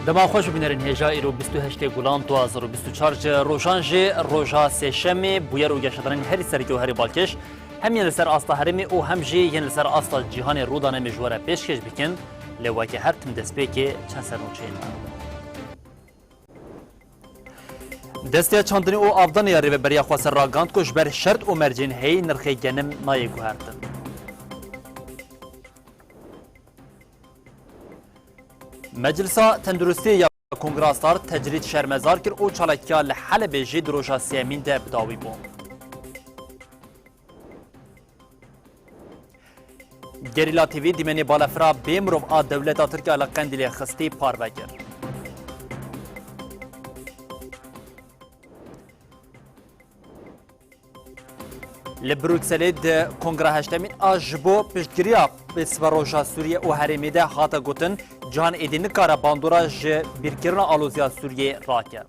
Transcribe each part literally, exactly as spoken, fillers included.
Dema xweş bibînerin hêja îro bîst û heştê Gulan du hazar û bîst û çar ji rojan jî roja sêşemê bûyer û geşedanên herî sereke û herî balkêş hem yên li ser asta herêmê û hem jî yên li ser asta cîhanê rû dane em ê ji we re pêşkêş bikin. Lê weke her tim destpêkê çend sernûçeyên me. Desteya Çandinî û Avdanê ya Rêveberiya Xweser ragihand ku ji ber şert û mercên heyî nirxê genim nayê guhertin. Meclisa Tenduristiyê ya Kongra Star tecrîd şermezar kir û çalakiya li Helebê jî di roja sêyemîn de bi dawî bû. Gerîla T V dîmenê balefira bê mirov a dewleta Tirk a li Qendîlê xistî parve kir. Li Brukselê di Kongra heştemîn a ji bo piştgiriya siberoja Sûriye û herêmê de hate gotin, cihan êdî nikare bandora ji bîrkirina aloziya Sûriyê rake.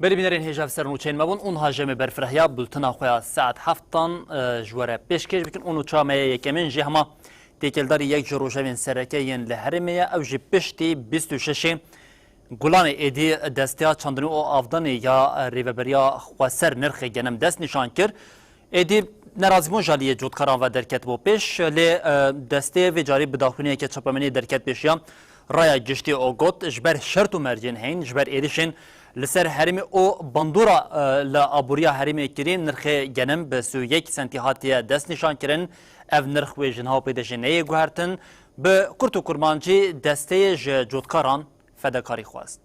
Belê bînerên hêja, ev ser nûçeyên me bûn û niha ji em ê berfirehya bultena xwe ya saet heftan, e, ji we re pêşkêş bikin û nûça me ya yekemîn jî hema têkildarî yek ji rojevên sereke yên li herêmê ye. Ew jî piştî bîst û şeş Gulanê êdî Desteya Çandinî û Avdanê ya Rêveberiya Xweser nirxê genim dest nîşan kir. Êdî nerazîbûn ji aliyê cotkaran ve derketibû pêş, lê, e, desteyê vê carî bi daxuyaniyeke çapemeniyê derket pêşiya raya giştî û got, ji ber şert û mercên heyîn, ji ber êrişên li ser herêmê û bandora, e, li aboriya herêmê kirî, nirxê genim bi sî û yek sentî hatiye destnîşankirin. Ev nirx wê ji niha û pê de jî neyê guhertin. Bi kurt û kurmancî desteyê ji cotkaran fedekarî xwest.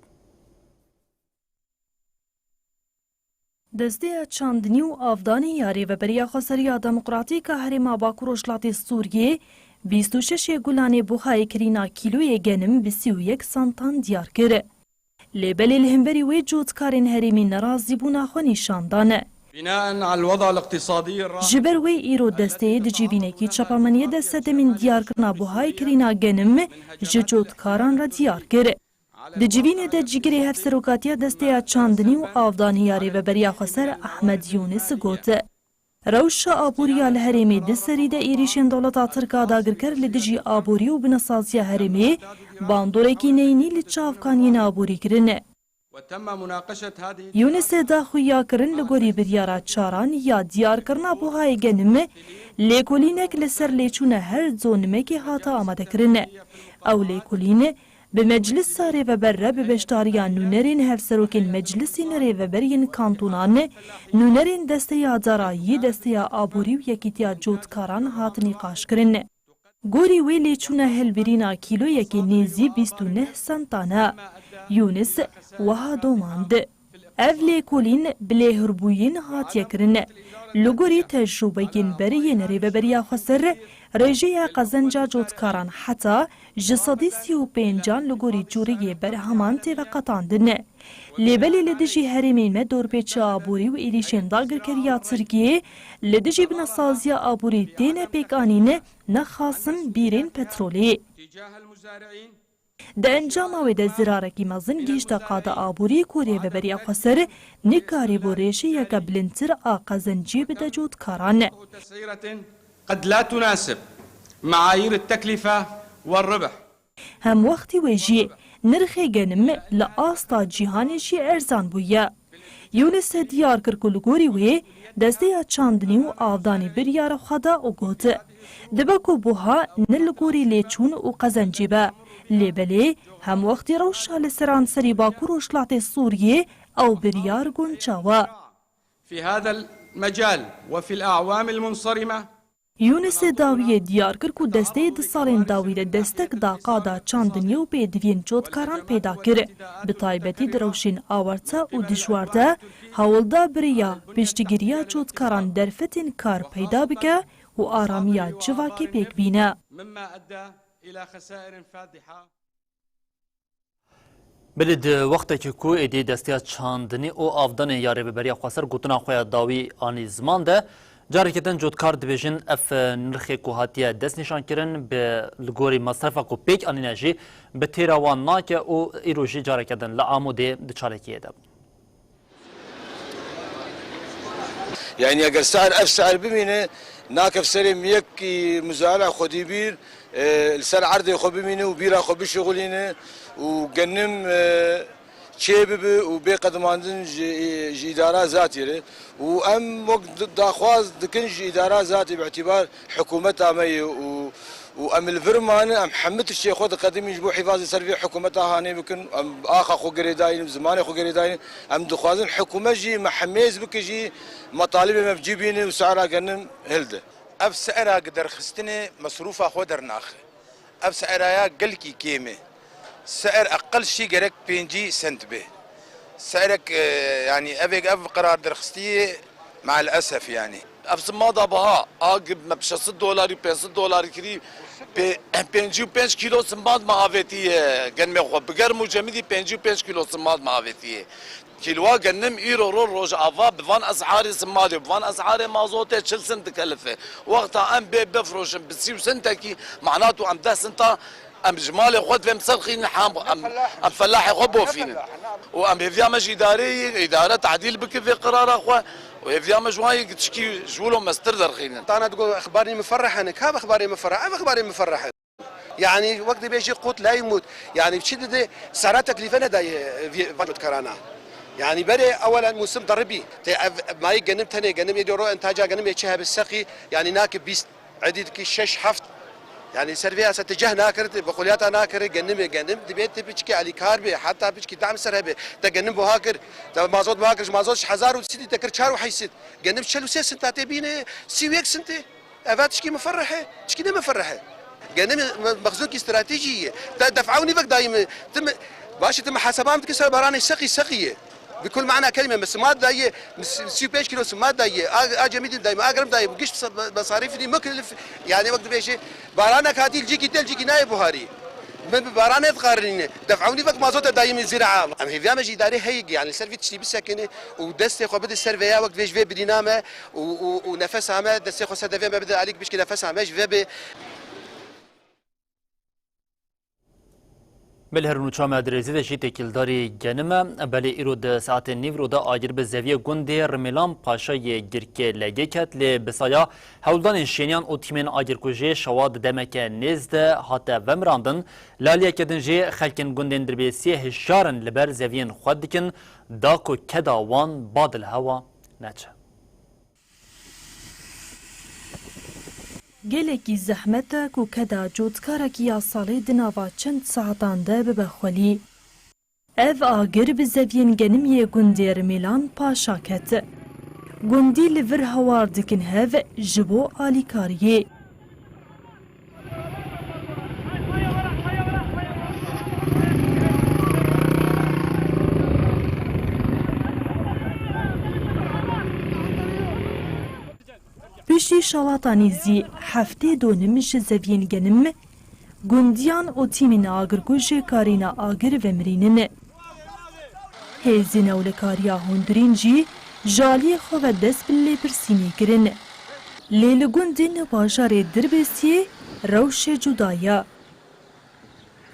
Desteya Çandinî û Avdanê ya Rêveberiya Xweseriya Demokratîk a Herêma Bakur Rojhilatê Sûriyê bîst û şeşê Gulanê buhayê kirîna kîloyê genim bi sî û yek santan diyar kir. Lê belê li hemberî wê cotkarên herêmî nerazîbûna xwe nîşan dan. بناء على الوضع الاقتصادي الراهن. Ji ber wê îro desteyê di civînekî çapemeniyê de sedemên diyarkirina buhayê kirîna genim ji cotkaran re diyar kir. Di civînê de cîgirê hevserokatiya Desteya Çandinî û Avdanê ya Rêveberiya Xweser Ehmed Yûnis got, rewşa aboriya li herêmê di serî de êrîşên dewleta Tirk a dagirker li dijî aborî û binesaziya herêmê bandorekî neyînî li çavkaniyên aborî kirin. وتم مناقشة هذه Yûnisê da xuyakirin li gorî biryara çaran ya diyarkirina buhayê genim, lêkolînek li ser lêçûna her zonimekê hate amadekirin. Ew lêkolîn bi Meclisa Rêveber re bi beşdariya nûnerên hevserokên Meclisên Rêveber yên kantonan, nûnerên Desteya Darayî, Desteya Aborî û Yekîtiya Cotkaran hat nîqaşkirin. Gorî wê lêçûna hilbirîna kîloyekê nêzî bîst û neh sentan e. Yûnis wiha domand. Ev lêkolîn bi lêhirbûyîn hatiye kirin. Li gorî tecrûbeyên berê yên Rêveberiya Xweser, rêjeya qezenca cotkaran heta ji sedî sî û pêncan li gorî cûriyê berheman tê veqetandin. Lê belê li dijî herêmên me dorpêça aborî û êrîşên dagirkeriya Tirkiyê li dijî binesaziya aborî têne pêkanîn, nexasim bîrên petrolê. Di encama wê de zirarekî mezin gihîşte qada aborî ku Rêveberiya Xweser nikarîbû rêjeyeke bilindtir a qezencê bide cotkaran. تسعيرة قد لا تناسب معايير التكلفة والربح. Hemwextî wê jî nirxê genim li asta cîhanê jî erzan bûye. Yûnise diyar kir ku li gorî wê Desteya Çandinî û Avdanê biryara xwe da û got, dibe ku buha ne li gorî lêçûn û qezencê be, lê belê hemwextî rewşa li seranserî Bakur Rojhilatê Sûriyê ew biryar goncaw e. في هذا المجال وفي الأعوام المنصرمة. Yûnisê dawiyê diyar kir ku desteyê di salên dawî de destek da qada çandiniyê û pêdiviyên cotkaran peyda kir, bi taybetî di rewşên awarte û dijwar de hewl da bi rêya piştgiriya cotkaran derfetên kar peyda bike û aramiya civakê pêk bîne. مما أدى إلى خسائر فادحة. Belê di wextekî ku êdî Desteya Çandinî û Avdanê ya Rêveberiya Xweser gotina xwe ya dawî anî ziman de, careke din cotkar dibêjin ev nirxê ku hatiye destnîşankirin bi li gorî mesrefa ku pêk anîne jî bi têra wan nake û îro jî careke din li Amûdê di çalakiyê de bûn. Yani eger ser ev ser bimîne, nakev serê miyekî muzayela xwedî bîr, E, li ser erdê xwe bimîne û bîra xwe bişixulîne û genim, e, çê bibe û bê qedimandin ji, ji îdara zatî re. Û em wek di-, daxwaz dikin ji îdara zatî bi îtîbar hikûmeta me ye û, û em li vir mane, em hemû tiştê xwe diqedimîn ji bo hîfazê ser vê hikûmeta hanê bikin. Em axa xwe girêdayîn, zimanê xwe girêdayîn. Em dixwazin hikûmet jî me hemêz bike jî, metalibê me bi cî bîne û si'ra genim hilde. Ev si'ra gi derxistinê mesrûfa xwe dernaxe. Ev si'raya gelkî kêm e. Si'r eqel jî gerek pêncî sent be. Si'rek, e, yanî evêk ev qerar derxistî ye, me'el esef yanî. Ev simada biha, a gi me bi şeş sed dolarî, pênc sed dolarî kirî, pê-, pêncî û pênc kîlo simad me avêtiye genmê xwe. Bi germ û cemidî pêncî û pênc kîlo simad me avêtiye. Kîloa genim îro ro Rojava bi van esharê simadê, bi van esharê mazotê çil sint dikelife. Wexta em bê bifroşin bi sî û sintekî, mana tu em deh sinta em ji malê xwe divêm serxînin, hem em, em felahê xwe bofînin. Û em hêviya me ji îdareyê, îdare tadîl bike vê qirara xwe û hêviya me ji wan yê tişkî ji wilo mestir derxînin. Tana digo exbarê miferreh hene. Ka exbarê miferreh? Ev exbarê miferreh e. Yani wek dibêjî qut la yemut. Yani çi dide sera teklîfe nedaye, e, vê, van cotkarana. Yani berê ewelen musim deribî. Te ev mayî genim tenê genim ê doro entaca genim ê çi hebe seqî, yani nake bîst, edî dikî şeş heft. Yani ser vê yasa te ceh nakir, te bixuliyata nakir, genim ê genim dibê te piçkî alîkar be, hatta piçkî dam ser hebe. Te genim buha kir, te mazot buha kir, ji mazot ji hezar û sî te kir çar û heyşt sed. Genim çel û sê sinta te bîne sî û yek sinte. Eva tişkî miferreh e, tişkî ne miferreh e. Gene mi-, me-, mexzûnkî stratejî ye. Te def'a wî vek dayî mi, ti mi, başê ti muhaseba min dikir ser baranê seqî seqî ye. Bi kul mana kelîme, mi simad dayî, mi si-, sî û pênc kîlo simad dayî, a, a cemîdî dayî, a germ dayî, gişt sa-, be-, mesarîfî mukellef, yani wek dibêje, baranek hatî, cîkî tel, cîkî nayê buharî. Me bi baranê diqarîne. Def'a wî vek mazot dayî mi zira. Em hêviya me ji îdarê heyî, yani ser vî tiştî bisekine û destê xwe bide ser vêya wek dibêje vê birîna me. û, û, û nefes ame, destê xwe ser devê me bide, alîk bişkî nefes ame, ji vê bê. Belê her nûça me dirêzî de jî têkildarî genim e. Belê îro di saetên nîvro de agir bi zeviyê gundê Rimêlan Paşa yê Girkê Legê ket, lê bi saya hewldanên şêniyan û tîmên agirkujê şewa di demeke nêz de hate vemirandin. Li aliyeke din jî xelkên gundên Dirbêsiyê hişyar in, li ber zeviyên xwe dikin, da ku keda wan badil hewa neçe. Gelekî zehmet e ku keda cotkarekî ya salê di nava çend saetan de bibe xwelî. Ev agir bi zeviyên genim yê gundê Rimêlan Paşa ket. Gundî li vir hewar dikin hev ji bo alîkariyê. Piştî şewata nêzî heftê donim ji zeviyên genim, gundiyan û tîmên agirkujê karîna agir vemirînin. Hêzên ewlekariya hundirîn jî ji aliyê xwe ve dest bi lêpirsînê kirin. Lê li gundên bajarê Dirbêsiyê rewşê cuda ye.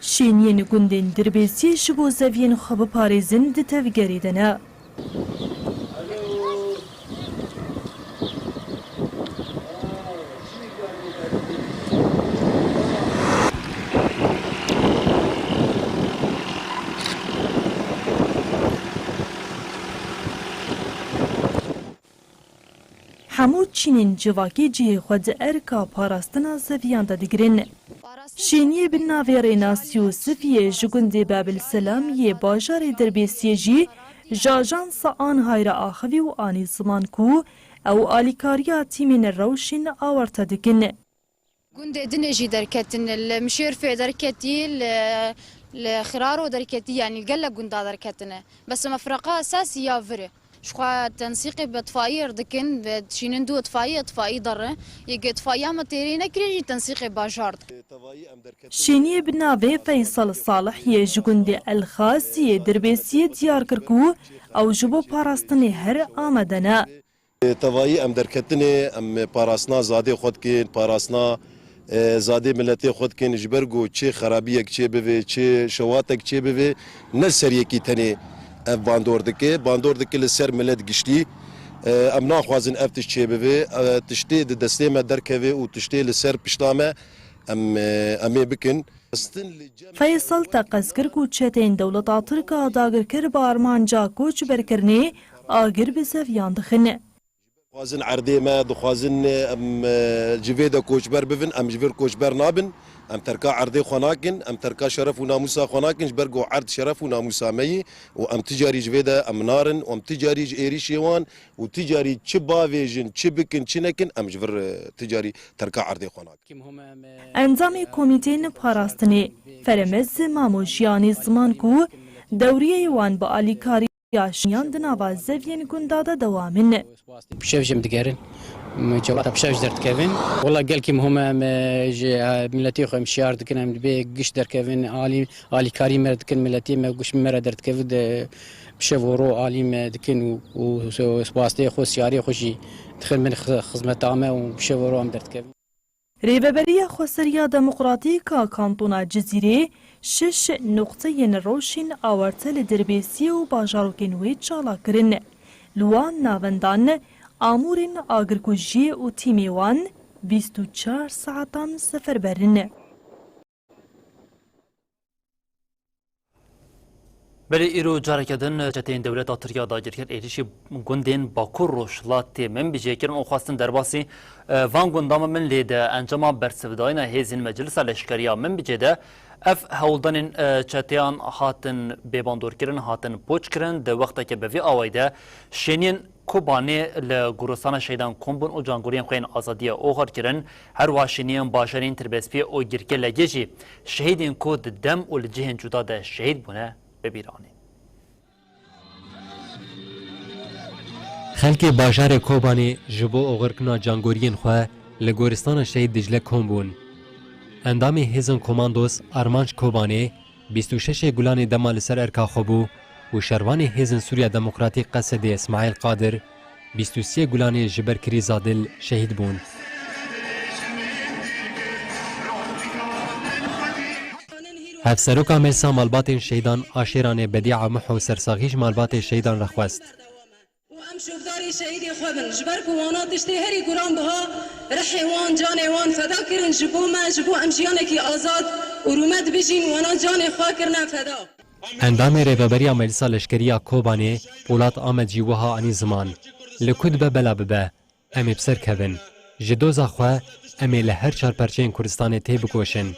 Şêniyên gundên Dirbêsiyê ji bo zeviyên xwe biparêzin di tevgerê de ne. Hemû çînên civakî cihê xwe di erka parastina zeviyan de digirin. Şêniyê bi navê Rênas Yûsif yê ji gundê Babil Selam yê bajarê Dirbêsiyê jî ji ajansa Anhay re axivî û anî ziman ku ew alîkariya tîmên rewşên awarte dikin. Gundê dinê jî derketin, li Mişêrfê derketî, li, li Xiraro derketî, yanî li gelek gunda derketine. Bes mefreqa esasî ya vir e. Ji xwe tensîqê bi itfaiyê re dikin, bi dişînin du itfaiye, itfaî derre. Yê ku itfaiya me têrê nekirê jî tensîqê bajar dikin. Şêniyê bi navê Feysel Salih yê ji gundê El Xas yê Dirbêsiyê diyar kir ku ew ji bo parastinê her amade ne. Tevayî em derketinê, em parastina zadê xwe dikin, parastina, e, zadê miletê xwe dikin, ji ber ku çi xerabiyek çê bivê, çi şewatek çê bivê, ne ser yekî tenê ev bandor dike, bandor dike li ser milet giştî. E, em naxwazin ev tişt çê bivê, e, tiştê di destê me derkeve û tiştê li ser pişta me Em, e, em ê bikin. Feysal teqez kir ku çeteyên dewleta Tirk a dagirker bi armanca koçberkirinê agir bi seviyan dixin. Dixwazin erdê me, dixwazin, e, em, e, ji vê de koçber bibin, em ji vir koçber nabin. Em terka erdê xwe nakin, em terka şeref û namûsa xwe nakin, ji ber ku erd şeref û namûsa me yî û em ti carî ji vê de em narin û em ti carî ji êrîşê wan û ti carî çi bavêjin, çi bikin, çi nekin, em ji vir, e, ti carî terka erdê xwe nakin. Endamê Komîteyên Parastinê Feremez Mamojiyanî ziman ku dewriyeyê wan bi alîkariya şiyan di nava zeviyên gunda de dewam in. Bi şev jî em digerin. Em cewata bi şev jî derdikevin. Wela gelkî muhim e, em, e, ji, e, miletê xwe em şiyar dikin, em dibê giş derkevin, alî, alîkarî me re dikin, miletê me giş me re derdikevin, de bi şev û ro alî me dikin û, û spastê xwe, siyarê xwe jî dixin bin xi-, xizmeta me û bi şev û ro em derdikevin. Rêveberiya Xweseriya Demokratîk a Kantona Cizîrê şeş nuqteyên roşên awarte li Dirbêsiyê û bajarokên wê çala kirin. Li wan navendan amûrên agirkujiyê û tîmê wan bîst û çar saetan seferber in. Belê îro careke din çeteyên dewleta Tirk ya dagirker êrîşî gundên Bakur Rojhilatê Minbicê kirin û xwestin derbasî, e, van gunda bibin, lê di encama bersivdayîna hêzên Meclisa Leşkerî ya Minbicê de ev hewldanên, e, çeteyan hatin bêbandorkirin, hatin poçkirin. Di wexteke bi vî awayî de şêniyên Kobanê li goristana şehîdan kom bûn û cangoriyên xwe yên azadiyê oxir kirin. Her wiha şêniyên bajarên Tirbespiyê û Girkê Legê jî şehîdên ku di dem û li cihên cuda de şehîd bûne bi bîr anîn. Xelkê bajarê Kobanê ji bo oxirkirina cangoriyên xwe li goristana Şehîd Dicle kom bûn. Endamê hêzên komandos Armanc Kobanê bîst û şeşê Gulanê dema li ser erka xwe bû û şervanê Hêzên Sûriya Demokratîk, Qesedê, Îsmaîl Qadir, bîst û sê Gulanê ji ber krîza dil şehîd bûn. Hevseroka Meclisa Malbatên Şehîdan a Şêranê Bedîa Miho sersaxî ji malbatê şehîdan re xwest. û em şûvdarî şehîdê xwe bin, ji ber ku wana tiştê herî guran biha rihê wan, canê wan feda kirin ji bo me, ji bo em jiyanekî azad û rûmet bijîn, wana canê xwe kirine feda. Endamê Rêveberiya Meclisa Leşkerî ya Kobanê Polat Amed jî wiha anî ziman, li ku dibe bela bibe, em ê bi ser kevin. Ji doza xwe em ê li her çar perçeyên Kurdistanê têbikoşin.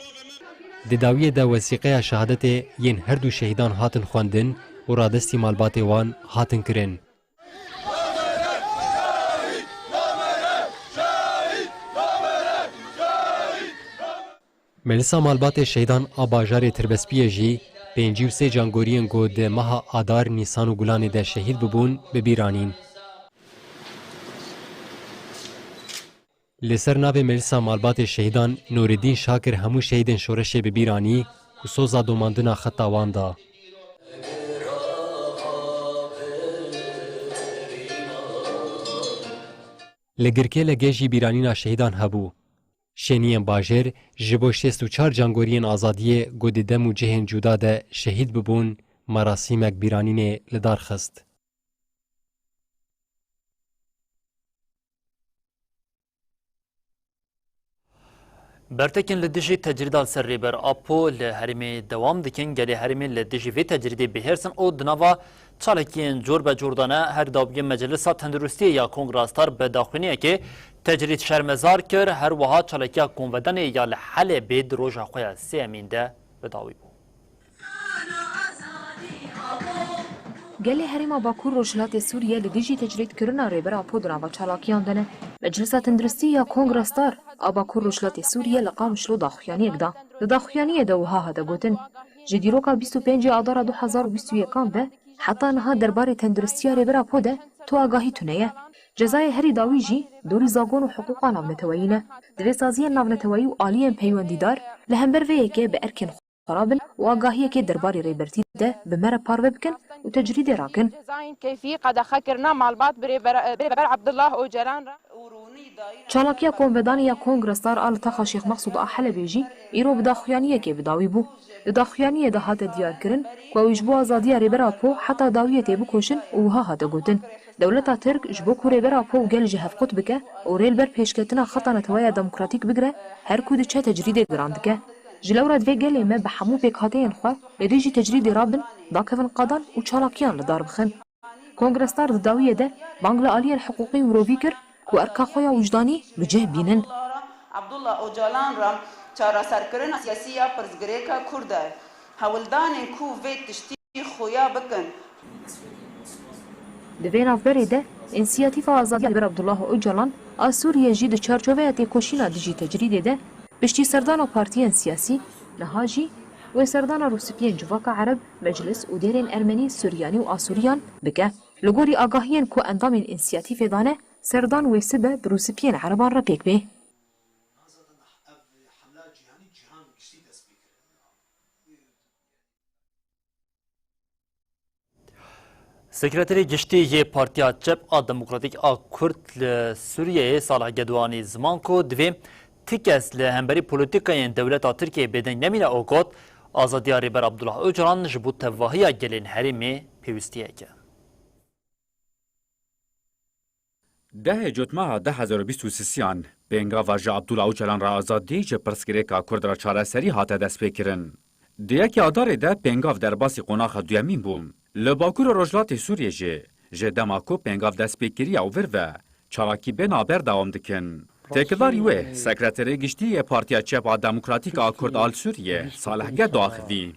Di dawiyê de wesîqeya şehadetê yên her du şehîdan hatin xwendin û radestî malbatê wan hatin kirin. Meclisa Malbatê Şehîdan a bajarê Tirbespiyê jî pêncî û sê cangoriyên ku di meha Adar, Nîsan û Gulanê de şehîd bibûn, bi bîr anîn. Li ser navê Meclisa Malbatê Şehîdan Nûreddîn Şakir hemû şehîdên şoreşê bi bîr anî û soza domandina xeta wan da. Li Girkê Legê jî bîranîna şehîdan hebû. Şêniyên bajêr ji bo şêst û çar cangoriyên azadiyê ku di dem û cihên cuda de şehîd bibûn, merasîmek bîranînê li dar xist. Bertekên li dijî tecrîda li ser Rêber Apo li herêmê dewam dikin. Gelê herêmê li dijî vê tecrîdê bihêrs in û di nava çalakiyên cor be cor de ne. Her dawiyê Meclisa Tenduristiyê ya Kongra Star bi daxuyaniyekê tecrîd şermezar kir. Her wiha çalakiya Konvedanê ya li Helebê di roja xwe ya sêyemîn de bi dawî bû. Gelê Herêma Bakur Rojhilatê Sûriye li dijî tecrîdkirina Rêber Apo di nava çalakiyan de ne. Meclisa Tenduristî ya Kongra Star a Bakur Rojhilatê Sûriye li Qamişlo daxuyaniyek da. Di daxuyaniyê de wiha hate gotin, ji dîroka bîst û pêncê Adara du hezar û bîst û yekan de heta niha derbarê tenduristiya Rêber Apo de tu agahî tune ye. Cezayê herî dawî jî dorî zagon û hiqûqa navneteweyî ne. Divê saziyên navneteweyî û aliyên peywendîdar li hember vê yekê bi erkên xwe rabin û agahiyekê derbarê rêbertî de bi me re parve bikin û tecrîdê rakin. Cezayên keyfî qedexekirina malbat bi rêber, bi rêber Abdullah Ocalan re. Çalakiya Konvedanê ya Kongra Star a li taxa Şêx Mexsûd a Helebê jî îro bi daxuyaniyekê bi dawî bû. Di daxuyaniyê de hate diyarkirin ku ew ji bo azadiya Rêber Apo heta dawiyê tê bikoşin û wiha hate gotin, Dewleta Tirk ji bo ku Rêber Apo û gel ji hev qut bike û rê li ber pêşketina xeta neteweya demokratîk bigire, her ku diçe tecrîdê giran dike. Ji lewra divê gelê me bi hemû pêkhateyên xwe li dijî tecrîdê rabin, dakevin qadan û çalakiyan li dar bixin. Kongresdar di dawiyê de bang li aliyên hiqûqî mirovî kir ku erka xwe ya wijdanî bi cih bînin. Abdullah Ocalan re çareserkirina siyasî ya pirsgirêka Kurd e. Hewldanên ku vê tiştî xuya bikin. Di vê navberê de, Însiyatîfa Azadiya Rêber Abdullah Ocalan a Sûriyê jî di çarçoveya têkoşîna dijî tecrîdê de, piştî serdana partiyên siyasî, niha jî wê serdana rûspiyên civaka Ereb, Meclis û dêrên Ermenî, Suryanî û Asûriyan bike. Li gorî agahiyên ku endamên Însiyatîfê dane, serdan wê sibe bi rûspiyên Ereban re pêk bê. Sekreterê Giştî yê Partiya Çep a Demokratîk a Kurd li Sûriyeyê Salih Gedo anî ziman ku divê ti kes li hemberî polîtîkayên dewleta Tirkiyeyê bêdeng nemîne û got, azadiya Rêber Abdullah Ocalan ji bo tevahiya gelên herêmê pêwîstiyek e. Dehê Cotmeha du hezar û bîst û sisiyan pêngava ji Abdullah Ocalan re azadî ji pirsgirêka Kurd re çareserî hate destpêkirin. Di yekê Adarê de pêngav derbasî qonaxa duyemîn bû. Li Bakur û Rojhilatê Sûriyê jî ji dema ku pêngav dest pê kiriye û vir ve çalakî bê navberdewam dikin. Têkildarî wê, Sekreterê Giştî yê Partiya Çep a Demokratîk a Kurd a li Sûriyê, Salih Gedo axivî.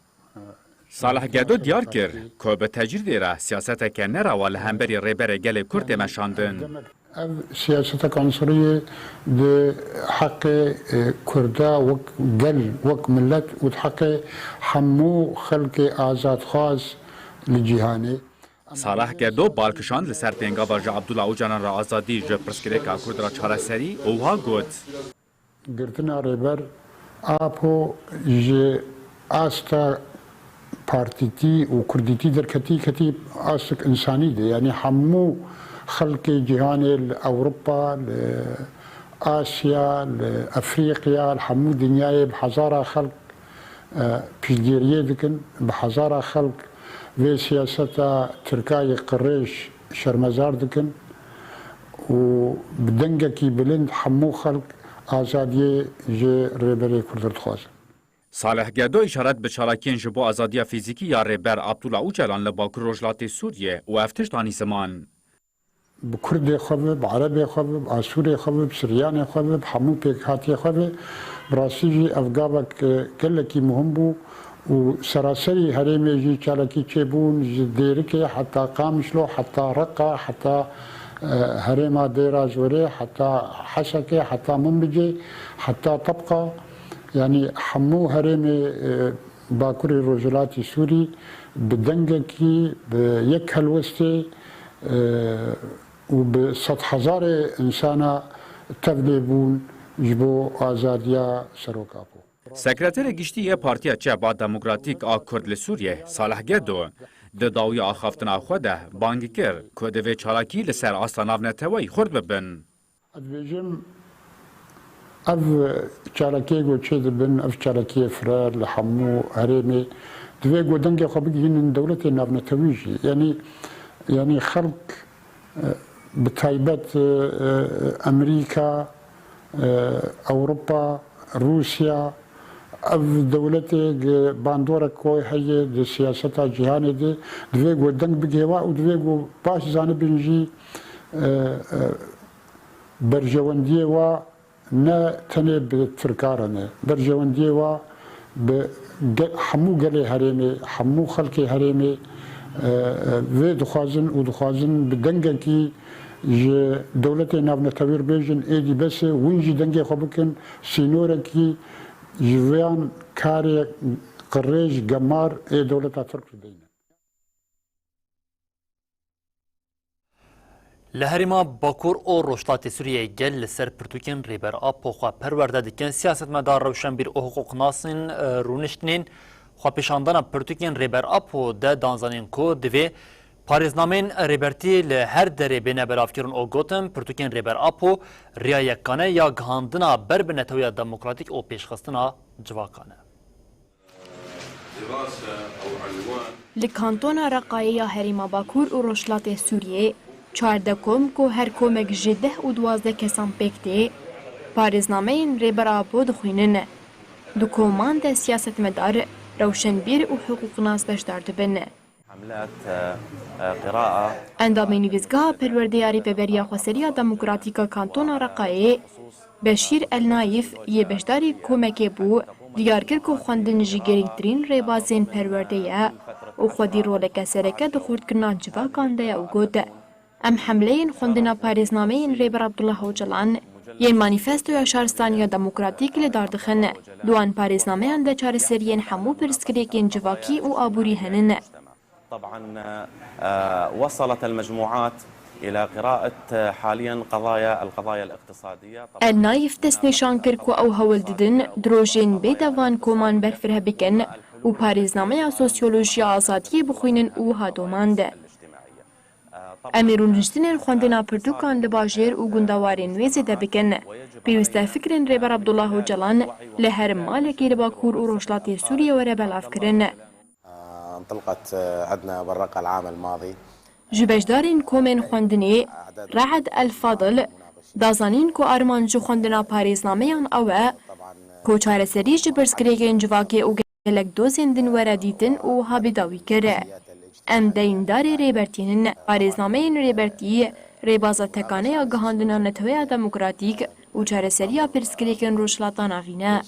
Salih Gedo diyar kir ku bi tecrîdê re siyaseteke nerewa li hemberî Rêberê Gelê Kurd tê meşandin. Ev siyaseteka unsuriye di heqê, e, Kurda wek gel, wek millet û di heqê hemû xelkê azadxwaz li cîhanê. Salih Gedo bal kişand li ser pêngava ji Abdullah Ocalan re azadî ji pirsgirêka Kurd re çareserî û wiha got, Girtina Rêber Apo ji asta partîtî û kurdîtî derketî, ketî astik însanî de. Yanî hemû xelkê cîhanê li Ewropa, li Asya, li Efrîqya, li hemû dinyayê bi hezara xelk, e, piştgiriyê dikin, bi hezara xelk vê siyaseta Tirka yê qirêj şermezar dikin û bi dengekî bilind hemû xelk azadiyê ji Rêberê Kurd re dixwazin. Salih Gedo îşaret bi çalakiyên ji bo azadiya fîzîkî ya Rêber Abdullah Ocalan li Bakur Rojhilatê Sûriyê û ev tişt anî ziman. Bi Kurdê xwe ve, bi Erebê xwe ve, bi Asûrê xwe ve, bi Siryanê xwe ve, bi hemû pêkhatiyê xwe ve, bi rastî jî ev gavek, e, gelekî muhim bû û seraserî herêmê jî çalakî çêbûn, ji Dêrikê heta Qamişlo, heta Reqa, heta, e, herêma Dêra Zorê, heta Hesekê, heta Minbicê, heta Tebqa, yanî hemû herêmê, e, Bakurê Rojhilatê Sûrî bi dengekî, bi yek helwestê, e, û bi sedhezarê însana tevlê bûn ji bo azadiya Serok Apo. Sekreterê Giştî yê Partiya Çep a Demokratîk a Kurd li Sûriyê, Salih Gedo, di dawiya axaftina xwe de bang kir ku divê çalakî li ser asta navneteweyî xurt bibin. Ez dibêjim, ev çalakiyê ku çêdibin, ev çalakiyê fire li hemû herêmê, divê ku dengê xwe bigihînin dewletên navnetewî jî. Yanî, yanî xelk, e, bi taybet, e, e, Amerîka, e, Ewropa, Rûsya, ev dewletê gi bandorek ku heye di siyaseta cîhanê de, divê ku deng bigihê wa û divê ku baş zanibin jî, e, e, berjewendiyê wa ne tenê bi Tirka re ne. Berjewendiyê wa bi ge-, hemû gelê herêmê, hemû xelkê herêmê, e, e, vê dixwazin û dixwazin bi dengekî ji dewletê navnetewî re bêjin, êdî bes e, hûn jî dengê xwe bikin, sînorekî ji van karê qirêj, gemar ê dewleta Tirk re deynin. Li herêma Bakur û Rojhilatê Sûriyeyê gel li ser pirtûkên Rêber Apo xwe perwerde dikin. Siyasetmedar, rewşenbîr û hiqûqnasên, e, rûniştinên xwepêşandana pirtûkên Rêber Apo de dan zanîn ku divê parêznameyên rêbertî li her derê bêne belavkirin û gotin, pirtûkên Rêber Apo riya yekane ya gihandina ber bi neteweya demokratîk û pêşxistina civakan e. Li kantona Reqayê ya herêma Bakur û Rojhilatê Sûriyeyê, Çardeh kom ku her komek ji deh û duwazdeh kesan pêk tê, parêznameyên Rêber Apo dixwînin. Di koman de siyasetmedar, rewşenbîr û hiqûqnas beşdar dibin. حملات، آه، آه، قراءة. Endamê Nivîsgeha Perwerdeya Rêveberiya Xweseriya Demokratîk a Kantona Reqayê, Beşîr El Nayif yê beşdarî komekê bû, diyar kir ku xwendin ji girîngtirîn rêbazên perwerdê ye û xwedî roleke sereke di xurtkirina civakan de ye û got, Em hemleyên xwendina parêznameyên Rêber Abdullah Ocalan yên Manîfestoya Şaristaniya Demokratîk li dar dixin. Di wan parêznameyan de çareseriyên hemû pirsgirêkên civakî û aborî henin. طبعا، آه، وصلت المجموعات إلى قراءة، آه، حاليا قضايا، القضايا الاقتصادية. طبعا. El Nayif destnîşan kir ku ew hewl didin di rojên bê de van koman berfireh bikin û parêznameya sosyolojiya azadiyê bixwînin û wiha domand. Em ê rûniştinên xwendina pirtûkan li bajêr û gundewarên wê zêde bikin. Pêwîst e fikrên Rêber Abdullah Ocalan li her malekî li Bakur û Rojhilatê Sûriyê were belavkirin. آه، انطلقت، آه، عندنا بالرقة العام الماضي. Ji beşdarên komên xwendinê Re'ed El Fadil da zanîn ku armanc ji xwendina parêznameyan ew e ku çareserî ji pirsgirêkên civakê û gelek dozên din were dîtin û wiha bê dawî kir. Em deyîndarê Rêbertî nin. Parêznameyên Rêbertî rêbaza tekane ya gihandina neteweya demokratîk û çareseriya pirsgirêkên Rojhilata Navîn e.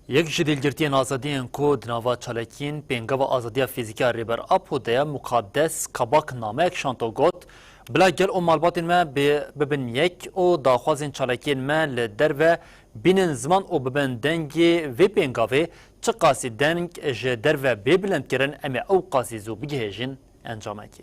Yek ji dîlgirtiyên azadiyên ku di nava çalakiyên pêngava azadiya fîzîkî ya Rêber Apo de ye, Mukaddes Kabak nameyek şand û got, Bila gel û malbatên me bê-, bibin yek û daxwazên çalakiyên me li derve bînin ziman û bibin dengê vê pêngavê, çiqasî deng ji derve bê bilindkirin, em ê ew qasî zû bigihêjin encamekê.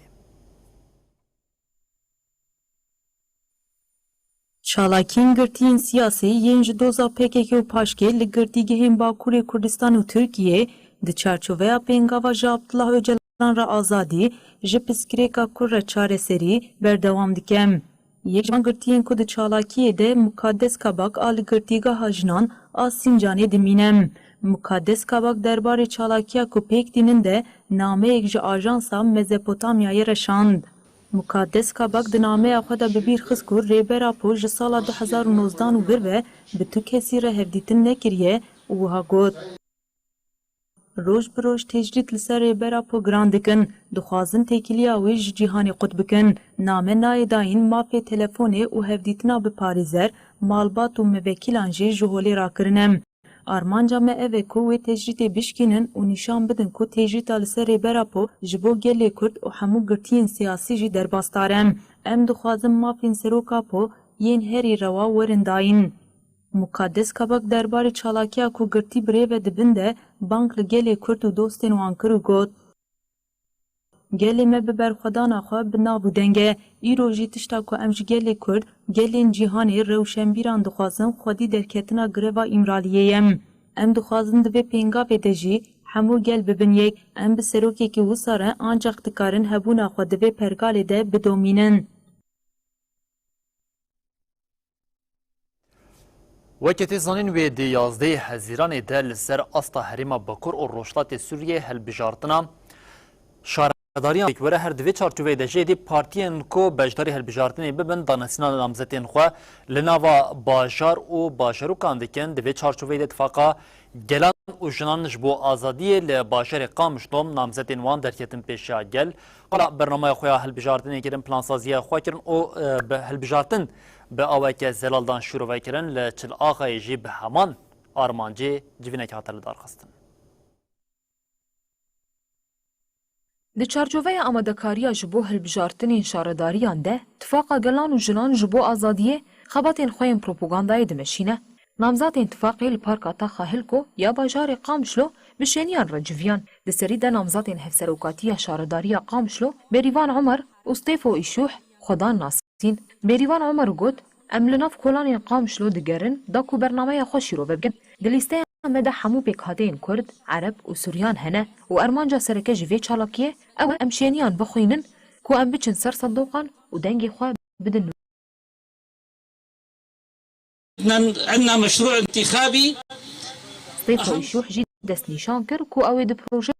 Çalakiyên girtiyên siyasî yên ji doza P K K û paşkê li girtîgehên Bakurê Kurdistan û Tirkiyê di çarçoveya pêngava ji Abdullah Ocalan re azadî, ji pirsgirêka Kurd re çareserî berdewam dike. Yek ji van girtiyên ku di çalakiyê de Mukaddes Kabak a li Girtîgeha Jinan a Sîncanê dimîne. Mukaddes Kabak derbarê çalakiya ku pêk tînin de nameyek ji ajansa Mezopotamyayê re şand. Mukaddes Kabak di nameya xwe de bi bîr xist ku Rêber Apo ji sala du hezar û nozdan û vir ve bi tu kesî re hevdîtin nekiriye û wiha got, Roj bi roj tecrîd li ser Rêber Apo giran dikin, dixwazin têkiliya wê ji cîhanê qut bikin. Name nayê dayîn, mafê telefonê û hevdîtina bi parêzer, malbat û mivekîlan jî ji holê rakirine. Armanca me ev e ku wê tecrîdê bişkînin û nîşan bidin ku tecrîda li ser Rêber Apo ji bo gelê Kurd û hemû girtiyên siyasî jî derbasdar e. Em dixwazin mafên Serok Apo yên herî rewa werin dayîn. Mukaddes Kabak derbarê çalakiya ku girtî bi rê ve dibin de bang li gelê Kurd û dostên wan kir û got, Gelê me bi berxwedana xwe bi nav û deng e. Îro jî tişta ku em ji gelê Kurd, gelên cîhanê, rewşenbîran dixwazin xwedî derketina greva Îmraliyê ye. Em dixwazin di vê pêngavê de jî hemû gel bibin yek. Em bi serokekî wisa re ancax dikarin hebûna xwe di vê pergalê de bidomînin. Weke tê zanîn, wê di yazdehê Hezîranê de li ser asta herêma Bakur û Rojhilatê Sûriyê hilbijartina şaredariyan pêk were. Her di vê çarçoveyê de jî êdî partiyên ku beşdarî hilbijartinê bibin, danasîna namzetên xwe li nava bajar û bajarûkan dikin. Di vê çarçoveyê de Tifaqa Gelan û Jinan ji bo Azadiyê li bajarê Qamişlo namzetên wan derketin pêşiya gel. Qala bernameya xwe ya hilbijartinê kirin, plansaziya xwe kirin û, e, bi hilbijartin bi aweke zelaldan şîrove kirin, li Çil Axayê jî bi heman armancê civîneke hate lidarxistin. Di çarçoveya amadekariya ji bo hilbijartinên şaredariyan de, Tifaqa Gelan û Jinan ji bo Azadiyê xebatên xwe yên propagandayê dimeşîne. Namzatên Tifaqê li Parka Taxa Hilko ya bajarê Qamişlo bi şêniyan re civiyan. Di serî de namzatên Hevserokatiya Şaredariya Qamişlo Bêrîvan Omer û Stêfo Îşûh xwe dan nasîn. Bêrîvan Omer got, Em li nav kolanên Qamişlo digerin da ku bernameya xwe şîrove bikin. Di lîsteya me de hemû pêkhateyên Kurd, Ereb û Suryan hene û armanca sereke ji vê çalakiyê ew e em şêniyan bixwînin ku em biçin ser sendoqan û dengê xwe bidin. عندنا، عندنا مشروع انتخابي. Stêfo Îşûh jî destnîşan kir ku ew ê di proje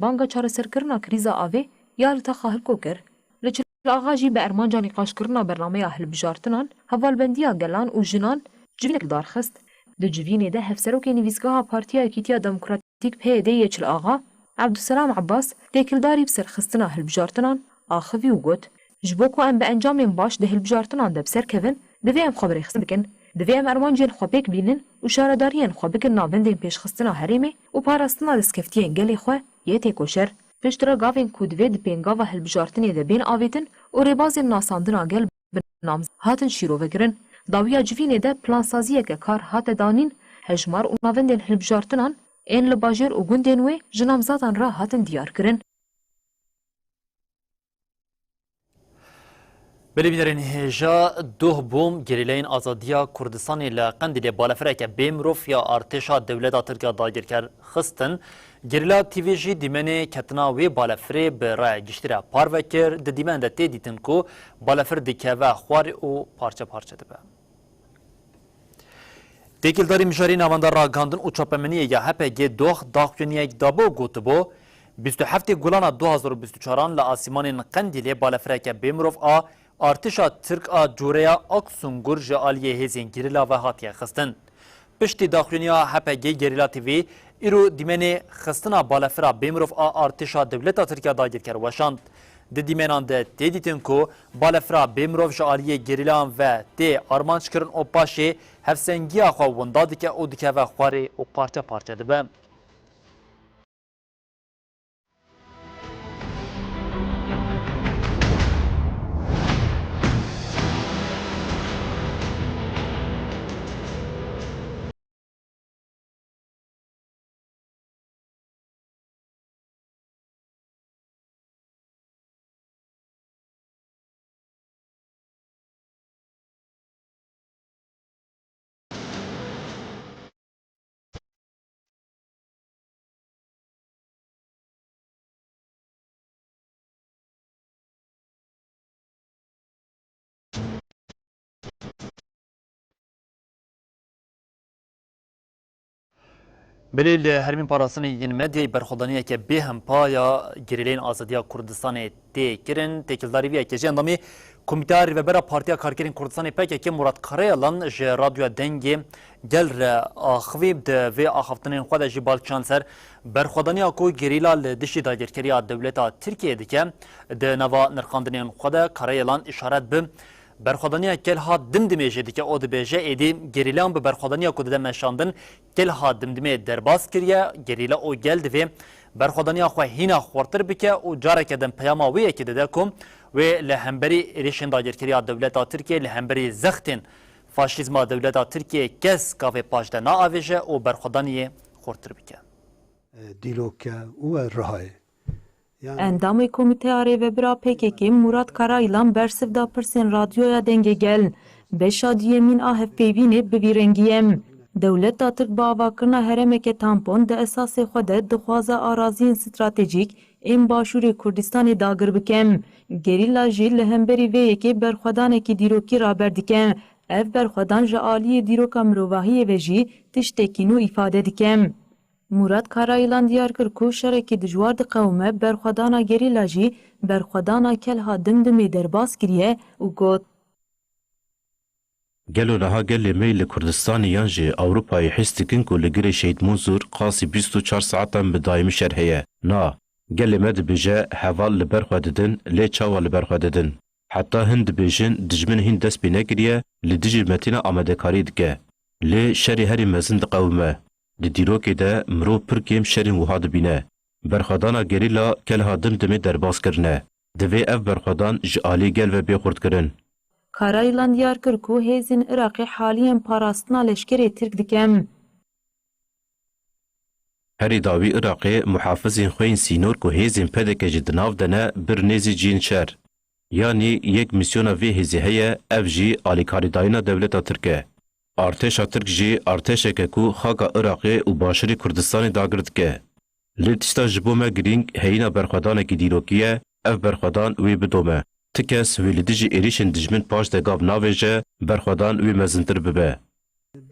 banga çareserkirina krîza avê ya li taxa Hilko kir. Li Çil Axa jî bi armanca nîqaşkirina bernameya hilbijartinan, hevalbendiya gelan û jinan civînek li dar xist. Di civînê de hevserokê nivîsgeha Partiya Yekîtiya Demokratîk P Y D yê Çil Axa, Ebdulselam Abbas, têkildarî bi serxistina hilbijartinan axivî û got, Ji bo ku em bi encamên baş di hilbijartinan de bi ser kevin, divê em xwe bi rêxistin bikin. Divê em armancên xwe pêk bînin û şaredariyên xwe bikin navendên pêşxistina herêmê û parastina destkeftiyên gelê xwe yê têkoşer. Piştre gavên ku divê di pêngava hilbijartinê de bên avêtin û rêbazên nasandina gel bi namz hatin şîrovekirin. Dawiya civînê de plansaziyeke kar hate danîn, hejmar û navendên hilbijartinan ên li bajêr û gundên wê ji namzatan re hatin diyarkirin. Belê bînerên hêja, doh bûm, gerîlayên azadiya Kurdistanê li Qendîlê balefireke bê mirov ya artêşa dewleta Tirk ya dagirker xistin. Gerîla T V jî dîmenê ketina wê balefirê bi raya giştî re parve kir. Di dîmen de tê dîtin ku balefir dikeve xwarê û parçe parçe dibe. Têkildarî mijarê navenda ragandin û çapemeniyê ya H P G doh daxuyaniyek dabû û gotibû, bîst û heftê Gulana du hazar û bîst û çaran li asîmanên Qendîlê balefireke bêmirov a artêşa Tirk a coreya Aksungur ji aliyê hêzên gerîla ve hatiye xistin. Piştî daxuyaniya H P G Gerîla T V, îro dîmenê xistina balefira bêmirov a artêşa dewleta Tirk ya dagirker weşand. Di dîmenan de tê dîtin ku balefira bêmirov ji aliyê gerîlayan ve tê armanc kirin û paşê hevsengiya xwe winda dike û dikeve xwarê û parçe parçe dibe. Belê li herêmên parastinê yên medyayê berxwedaniyeke bêhempa ya gerîleyên azadiya Kurdistanê tê kirin. Têkildarî vê yekê jî endamê Komîteya Rêvebera Partiya Karkerên Kurdistanê P K K Murat Karayalan ji Radyoya Dengê Gel re axivî. Di vê axaftinên xwe de jî bal kişand ser berxwedaniya ku gerîla li dijî dagirkeriya dewleta Tirkiyeyê dike. Di nava nirxandinên xwe de Karayalan îşaret bi berxwedaniya Kelha Dimdimê jî dike û dibêje, êdî gerîlayan bi berxwedaniya ku dide meşandin Kelha Dimdimê derbas kiriye. Gerîla û gel divê berxwedaniya xwe hîna xurtir bike û careke din peyama wê yekê dide ku wê li hemberî êrişên dagirkeriya dewleta Tirkiyê, li hemberî zextên faşîzma dewleta Tirkiyê kes gavê paş de naavêje û berxwedaniyê xurtir bike. Dîloke û rihayê. Endamê Komîteya Rêvebira P K K Murat Karaylan bersiv da pirsên Radyoya Dengê Gel. Beşa duyemîn a hevpeyvînê bi vî rengî ye. Dewleta Tirk bi avakirina herêmeke tampon di esasê xwe de dixwaze araziyên stratejîk ên Başûrê Kurdistanê dagir bike. Gerîla jî li hemberî vê yekê berxwedanekî dîrokî raber dike. Ev berxwedan ji aliyê dîroka mirovahiyê ve jî tiştekî nû îfade dike. Murat Karayilan diyar kir ku şerekî dijwar diqewime, berxwedana gerîla jî berxwedana Kelha Dimdimê derbas kiriye û got, Gelo niha gelê me li Kurdistanê yan jî Ewropayê hîs dikin ku li girê Şehîd Munzur qasî bîst û çar saetan bi daîmî şer heye? Na. Gelê me dibêje, heval li ber xwe didin, lê çawa li ber xwe didin? Heta hin dibêjin, dijmin hîn dest pê nekiriye, li dijî Metîna amadekarî dike. Lê şerê herî mezin diqewime. Di dîrokê de mirov pir kêm şerên wiha dibîne. Berxwedana gerîla Kelha Dimdimê derbas kirine. Divê ev berxwedan ji alî gel ve bê xurtkirin. Karayilan diyar kir ku hêzên Iraqê haliyen parastina leşkerê Tirk dikin. Herî dawî Iraqê muhafizên xwe yên sînor ku hêzên P D K jî di nav de ne, bir nêzî cihên şer. Yanî yek mîsyona vê hêzê heye, ev jî alîkarîdayîna dewleta Tirk e. Artêşa Tirk jî artêşek e ku xaka Iraqê û Başûrê Kurdistanê dagir dike. Lê tişta ji bo me girîng heyîna berxwedanekî dîrokî ye, ev berxwedan wê bidome. Ti kes wê li dijî êrîşên dijmin paş de gav navêje, berxwedan wê mezintir bibe.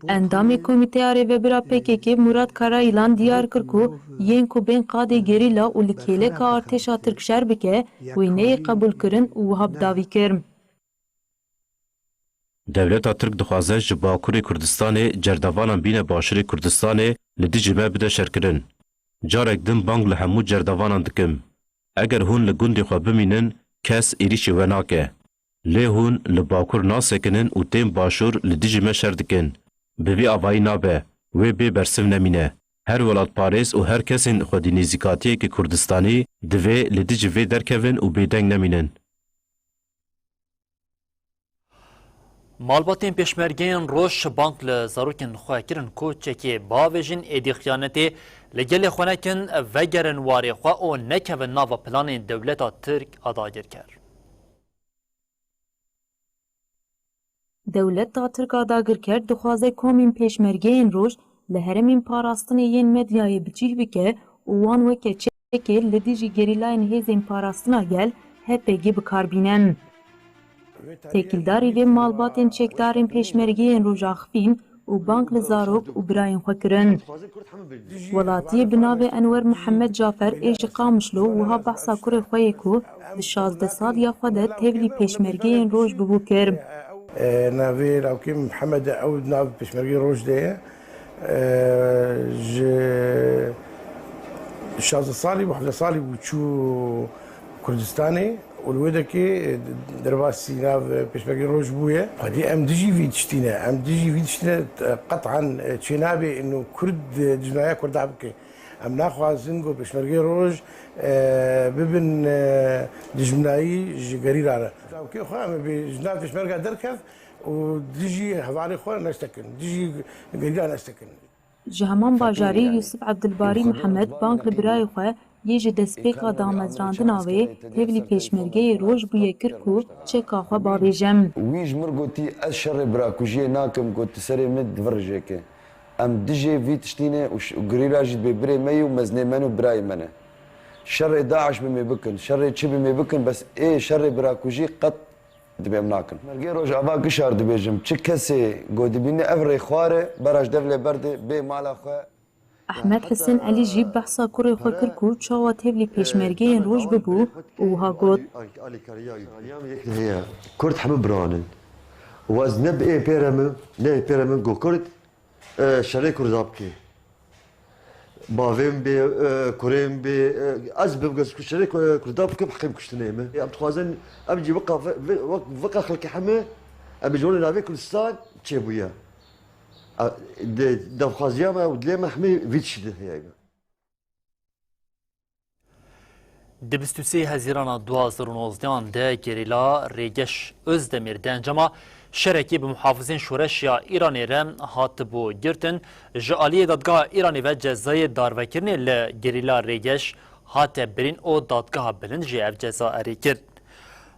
Endamê Komîteya Rêvebir a P K K Murat Karayilan diyar kir ku yên ku bên qadê gerîla û li kêleka artêşa Tirk şer bike, wê neyê qebûlkirin û wiha bi dawî kir. Dewleta Tirk dixwaze ji Bakurê Kurdistanê cerdevanan bîne Başûrê Kurdistanê li dijî me bide şerkirin. Carek din bang li hemû cerdevanan dikim. Eger hûn li gundê xwe bimînin, kes êrîşî we nake. Lê hûn li Bakur nasekinin û tên Başûr li dijî me şer dikin. Bi vî avayî nabe, wê bê bersiv nemîne. Her welatparêz û her kesên xwedî nêzîkatiyeke Kurdistanî divê li dijî vê derkevin û bêdeng nemînin. Malbatên pêşmergeyên roj bang li zarokên xwe kirin ku çekê bavêjin, êdî xiyanetê li gelê xwe nekin, vegerin warê xwe û nekevin nava planên dewleta Tirk a dagirker. Dewleta Tirk a dagirker dixwaze komên pêşmergeyên roj li herêmên parastinê yên medyayê bi cîh bike û wan weke çekê li dijî gerîlayên Hêzên Parastina Gel, H P G, bi kar bîne. Têkildarî vê malbatên çekdarên pêşmergeyên roj axivîn û bang li zarok û birayên xwe kirin. Welatiyê bi navê Enwer Mihemed Cafer ê ji Qamişlo wiha behsa kurê xwe yê ku di şazdeh saliya xwe de tevlî pêşmergeyên roj bûbû kir. E, navê lawkê Mihemed e, ew nav pêşmergeyê roj de ye. E, ji şazdeh salî bû, hevdeh salî bû çû Kurdistanê û li wê dekê, e, derbasî nav, e, pêşmergê roj bûye. Xwedî em dijî vî tiştî ne. Em dijî vî tiştî ne, e, qet'an, e, çênabê ino Kurd, e, dijminaya Kurda bike. Em naxwazin ku pêşmergê roj, e, bibin, e, dijminayî ji gerîla re. Lawkê xwe em ê bê ji nav pêşmerga derkev û dijî hevalê xwe nestekin, dijî gerîla nestekin. Ji heman bajarê Yusuf Ebdilbarî Mihemed bang li birayê xwe yê ji destpêka damezrandina wê tevlî pêşmergeyê roj bûye kir ku çeka xwe bavêje. Wî ji mir gotî, ez şerê birakujiyê nakim, got, tu serê min di vir rijêke. Em dijê vî tiştî ne û ş-, û gerîla jî dibê birê me yî û mezinê me ne û birayê me ne. Şerê DAIŞ bi me bikin, şerê çi bi me bikin, bes ê şerê birakujî qet Dibê em nakin. Mergê Rojava Gişar dibêjim, çi kesê ku dibîne ev rêxwar e, bera ji dev lê berde, bê mala xwe. Ehmed Husên Elî jî behsa kurê xwe kir ku çawa tevlî pêşmergeyên roj bibû û wiha got. Heye, Kurd hemû bira ne. Û ez ne bi ê pêre min, ne ê pêre min got Kurd, e, şerê Kurda bike. Bavê min bê, e, kurê min bê, e, ez bim, ez ku şerê ku-, Kurda bikim, heqê min kuştinê min. Em dixwazin, em jî weka ve-, ve-, wek-, weka xelkê heme, em ji wan navê Kurdistan çêbûye. E, di, daxwaziya me û dilê me hemî vî tiştî de heye. Di bîst û sê Hezîrana du hazar û nozdehan de gerîla Rêgeş Özdemir di encama şerekî bi muhafizên şoreşiya Îranê re hatibû girtin, ji aliyê dadgeha Îranê ve cezayê darvekirinê li gerîla Rêgeş hate birîn û dadgeha bilind jî ev ceza erê kir.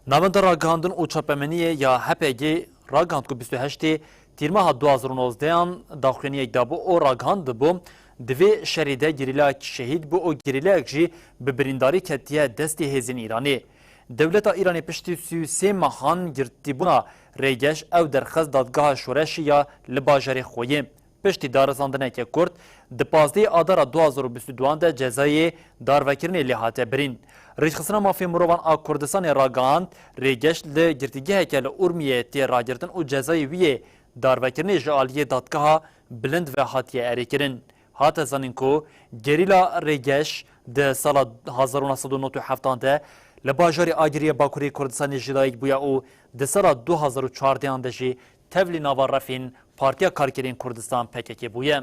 Navenda Ragihandin û Çapemeniyê ya H P G ragihand ku bîst û heştê Tîrmeha du hazar û nozdehan daxuyaniyek dabû û ragihandibû, di vê şerê de gerîlayek şehîd bû û gerîlayek jî bi birîndarî ketiye destê hêzên Îranê. Dewleta Îranê piştî sî û sê mehan girtîbûna Rêgeş ew derxist dadgeha şoreşê ya li bajarê Xoyê. Piştî darizandineke kurt, di pazdehê Adara du hazar û bîst û duan de cezayê darvekirinê lê hate birîn. Rêxistina Mafê Mirovan a Kurdistanê ragihand, Rêgeş li girtîgeheke li Urmiyê tê ragirtin û cezayê wî yê darvekirinê ji aliyê dadgeha bilind ve hatiye erêkirin. Hate zanîn ku gerîla Rêgeş di sala hezar û neh sed û nod û heft de li bajarê Agiriyê Bakurê Kurdistanê ji dayik bûye û di sala du hazar û çardeh de jî tevlî nava refên Partiya Karkerên Kurdistan, P K K, bûye.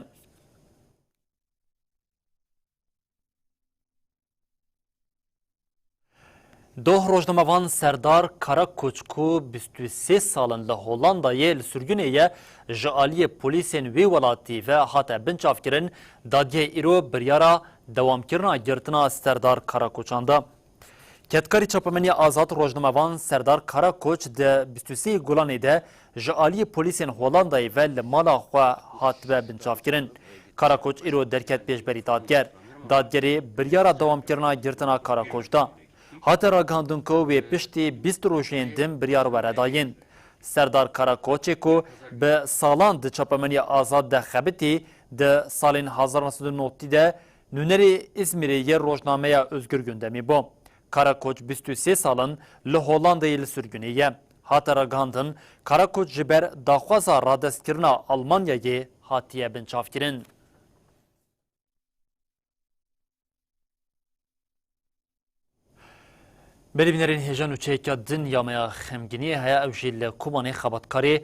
Doh rojnamevan Serdar Karakoç ku bîst û sê sal in li Hollandayê li sirgûnê ye, ji aliyê polîsên wê welatî ve hate binçavkirin, dadgehê îro biryara dewamkirina girtina Serdar Karakoçan da. Kedkarî çapemeniya azad rojnamevan Serdar Karakoç di bîst û sê Gulanê de ji aliyê polîsên Hollandayê ve li mala xwe hatibe binçavkirin. Karakoç îro derket pêşberî dadger. Dadgerê biryara dewamkirina girtina Karakoç da. Hate ragihandin ku wê piştî bîst rojên din biryar were dayîn. Serdar Karakoçê ku bi salan di çapemeniya Azad de xebitî, di salên hezar neh sed û notî de nûnerê Îzmîrê yê rojnameya Özgür Gündemî bû. Karakoç bîst û sê sal in li Hollandayê li sirgûnê ye. Hate ragihandin, Karakoç ji ber daxwaza radestkirina Almanyayê hatiye binçavkirin. Belê bînerên hêja, nûçeyeke din ya me ya xemgîniyê heye, ew jî li Kobanê xebatkarê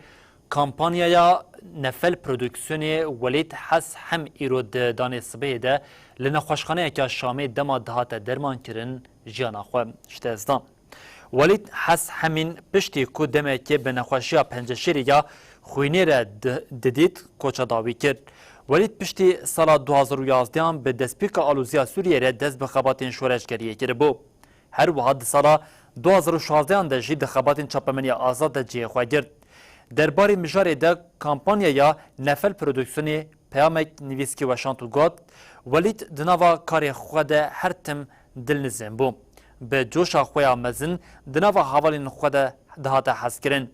kampanyaya Nefel Prodüksiyonê Welîd Hes Hem îro di danê sibehê de li nexweşxaneyeke Şamê dema dihate dermankirin jiyana xwe ji dest da. Welîd Hes Hemîn piştî ku demekê bi nexweşiya penceşêrî ya xwînê re di-, didît, koça dawî kir. Welîd piştî sala du hazar û yazdehan bi destpêka aloziya Sûriyê re dest bi xebatên şoreşgeriyê kiribû. Her wiha di sala du hazar û şazdehan de jî di xebatên çapemeniya Azad de cihê xwe girt. Derbarê mijarê de kampanyaya Nefel Prodüksiyonê peyamek nivîskî weşand û got, Welîd di nava karê xwe de her tim dilnizên bû. Bi coşa xwe ya mezin di nava hevalên xwe de dihate hezkirin.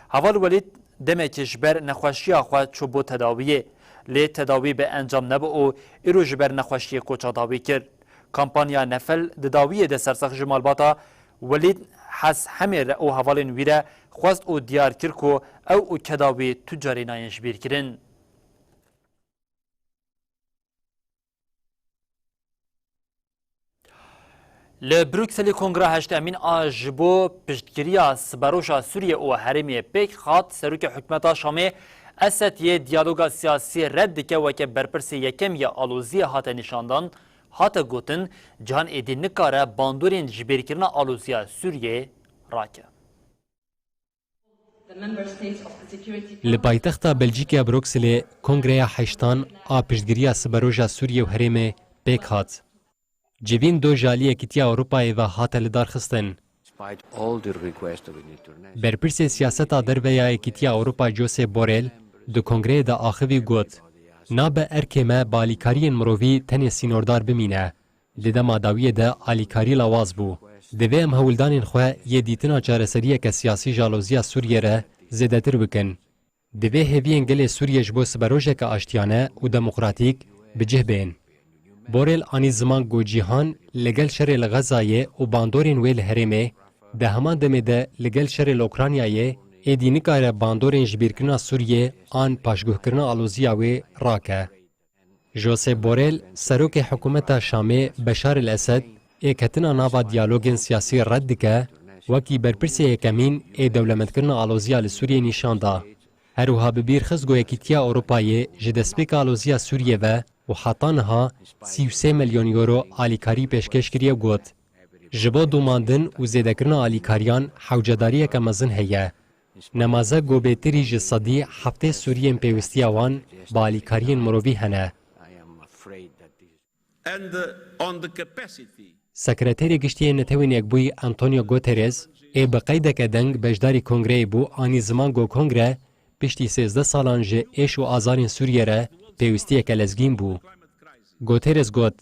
Heval Welîd demekî ji ber nexweşiya xwe çûbû tedawiyê. Lê tedawî bi encam nebû û îro ji ber nexweşiyê koça dawî kir. Kampanya Nefel di dawiyê de sersax ji malbata Welîd Hes Hemê re û hevalên wî re xwest û diyar kir ku ew û keda wî tu carî nayên ji bîr kirin. Li Brukselê Kongra Heşt Emîn a ji bo piştgiriya siberoja Sûriye û herêmê pêk hat, serokê hikûmeta Şamê Esed yê diyaloga siyasî red dike weke berpirsê yekem yê aloziyê hate nîşandan, hate gotin, cihan êdî nikare bandorên ji bîrkirina aloziya Sûriyê rake. Li paytexta Belcîkê ya Brukselê Kongreya Heştan a piştgiriya siberoja Sûriyê û herêmê pêk hat. Civîn do ji alî Yekîtiya Ewropayê ve hate lidarxistin. Berpirsê siyaseta derve ya Yekîtiya Ewropa Josep Borrell di kongreyê de axivî got, nabe erkê me bi alîkariyên mirovî tenê sînordar bimîne. Di dema dawiyê de alîkarî lawaz bû. Divê em hewldanên xwe yê dîtina çareseriyeke siyasî ji aloziya Sûriyê re zêdetir bikin. Divê hêviyên gelê Sûriyê ji bo siberojeke aştiyane û demokratîk bi cih bên. Borrell anî ziman ku cîhan li gel şerê li Xezayê û bandorên wê li herêmê, di heman demê de li gel şerê li Ukraynayê êdî nikare bandorên ji bîrkirina Sûriyê an paşguhkirina aloziya wê rake. Josep Borrell, serokê hikûmeta Şamê Beşar el Esed, ê ketina nava diyalogên siyasî red dike, wekî berpirsê yekemîn ê dewlemendkirina aloziya li Sûriyê nîşan da. Her wiha bi bîr xist ku Yekîtiya Ewropayê ji destpêka aloziya Sûriyê ve û heta niha sî û sê milyon euro alîkarî pêşkêş kiriye û got, ji bo domandin û zêdekirina alîkariyan hewcedariyeke mezin heye. Nemaze ku bêtirî ji sedî heftê Sûriyên pêwistiya wan bi alîkariyên mirovî hene. And, uh, on the capacity. Sekreterê Giştî yê Netewên Yekbûyî Antonio Guterres ê bi qeydeke deng beşdarî kongreyê bû, anî ziman ku kongre piştî sêzdeh salan ji êş û azarên Sûriyê re pêwistiyeke lezgîn bû. Guterres got,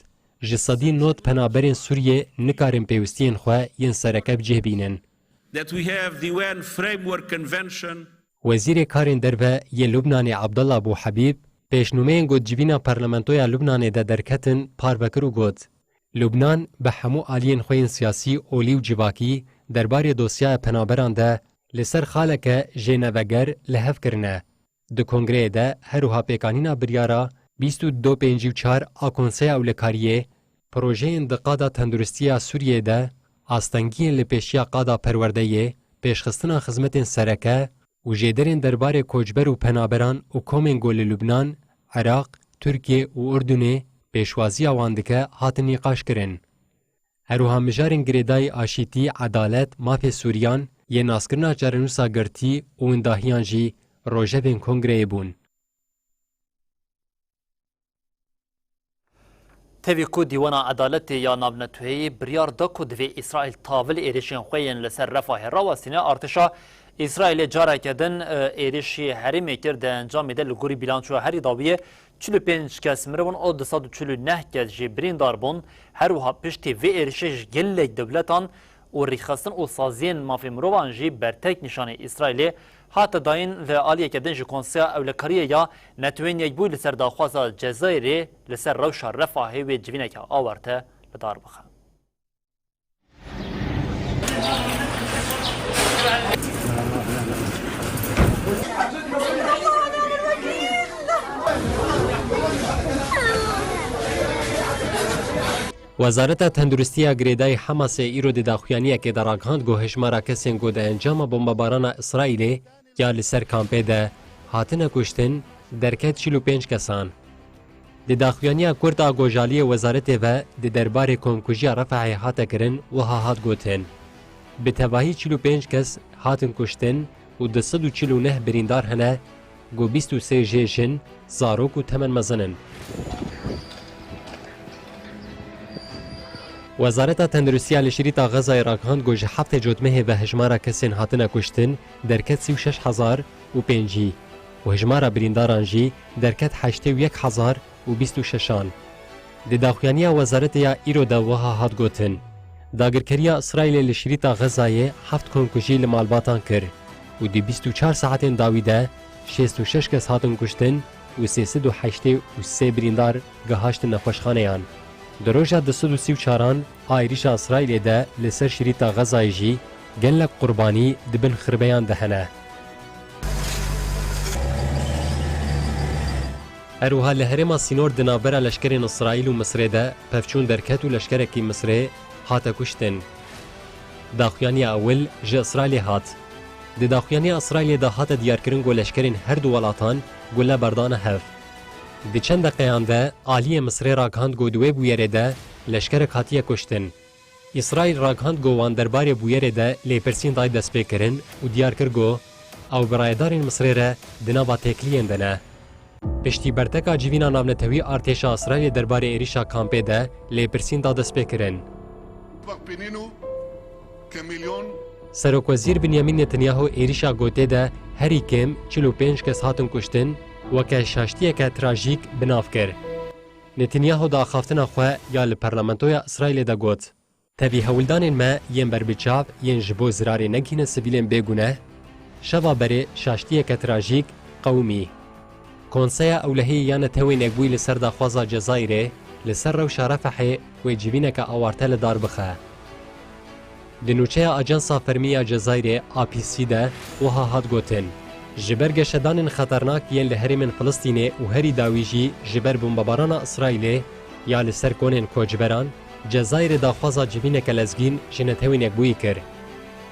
ji sedî nod penaberên Sûriyê nikarin pêwistiyên xwe yên sereke bi cih bînin. That we have the U N Framework Convention. Wezîrê Karên Derve yê Lubnanê Abdullah Abu Habîb pêşnûmeyên ku civîna Parlamentoya Lubnanê de derketin parve kir û got, Lubnan bi hemû aliyên xwe yên siyasî, olî û civakî derbarê dosyaya penaberan de li ser xaleke jêneveger li hev kirine. Di kongreyê de her wiha pêkanîna biryara bîst û du pêncî û çar a Konseya Ewlekariyê, projeyên di qada tenduristiya Sûriyeyê de, astengiyên li pêşiya qada perwerdeyê, pêşxistina xizmetên sereke û jêderên derbarê koçber û penaberan û komên ku li Lubnan, Iraq, Tirkiye û Urdunê pêşwaziya wan dike, hatin nîqaşkirin. Her wiha mijarên girêdayî aşîtî, edalet, mafê Sûriyan, yê naskirina çarenûsa girtî û windahiyan jî rojevên kongreyê bûn. Tevî ku Dîwana Edaletê ya Navneteweyî biryar da ku divê Îsraîl tavil êrişên xwe yên li ser Refahê rawestîne, artêşa Îsraîlê careke din, e, êrişî herêmê kir, di encamê de li gorî bîlançoya herî dawiyê çil û pênc kes miribûn û du sed û çil û neh kes jî birîndar bûn. Her wiha piştî vê êrişê ji gelek dewletan û rêxistin û saziyên mafê mirovan jî bertek nîşanî Îsraîlê hate dayîn li aliyeke din ji Konseya Ewlekariyê ya Netewên Yekbûyî li ser daxwaza Cezayirê li ser rewşa Refahê wê civîneke awarte li dar bixe. Wezareta Tenduristiya Girêdayî Hamasê îro di daxuyaniyekê de ragihand ku hejmara kesên ku di encama bombebarana Îsraîlê ya li ser kampê de hatine kuştin derket çil û pênc kesan. Di daxuyaniya kurt a gojaliyê wezaretê ve di derbarê komkujiya Refahê hate kirin, wiha hat gotin, bi tevahî çil û pênc kes hatin kuştin û du sed û çil û neh birîndar hene, ku bîst û sê jê jin, zarok û temenmezin in. Wezareta Tenduristiya li Şirîta Xezayê ragihand ku ji heftê Cotmehê ve hejmara kesên hatine kuştin derket sî û şeş hezar û pêncî û hejmara birîndaran jî derket heştê û yek hezar û bîst û şeşan. Di daxuyaniya wezaretê ya îro de wiha hat gotin, dagirkeriya Îsraîlê li Şirîta Xezayê heft komkujî li malbatan kir û di bîst û çar saetên dawî de şêst û şeş kes hatin kuştin û sê sed û heştê û sê birîndar gihaştin nexweşxaneyan. Di roja du sed û sî û çaran a êrîşa Îsraîlê de li ser Şirîta Xezayê jî gelek qurbanî di bin xirbeyan de hene. Her wiha li herêma sînor di navbera leşkerên Îsraîl û Misrê de pevçûn derket û leşkerekî Misrê hate kuştin. Daxuyaniya ewil ji Îsraîlê hat. Di daxuyaniya Îsraîlê de hate diyarkirin ku leşkerên her du welatan gule berdane hev. Di çend deqeyan de aliyê Misrê ragihand ku di wê bûyerê de leşkerek hatiye kuştin. Îsraîl ragihand ku wan derbarê bûyerê de lêpirsîn dayî destpêkirin û diyar kir ku ew bi rayedarên Misrê re di nava têkiliyên de ne. Piştî berteka civîna navnetewî artêşa Îsraîlê derbarê êrîşa kampê de lêpirsîn da destpêkirin. Serokwezîr Binyamîn Netanyahu êrîşa gotê de herî kêm çil û pênc kes hatin kuştin, weke şaştiyeke trajîk bi nav kir. Netanyahu di axaftina xwe ya li Parlamentoya Îsraîlê de got, Tevî hewldanên me yên berbiçav yên ji bo zirarê negihîne sivîlên bêguneh, şeva berê şaştiyeke trajîk qewimî. Konseya Ewlehiyê ya Netewên Yekbûyî li ser daxwaza Cezayirê li ser rewşa Refehê wê civîneke awarte li dar bixe. Di nûçeya Ajansa Fermî ya Cezayirê, A P C, de wiha hat gotin, Ji ber geşedanên xeternak yên li herêmên Filistînê û herî dawî jî ji ber bombebarana Îsraîlê ya li ser konên koçberan, Cezayirê daxwaza civîneke lezgîn ji Netewên Yekbûyî kir.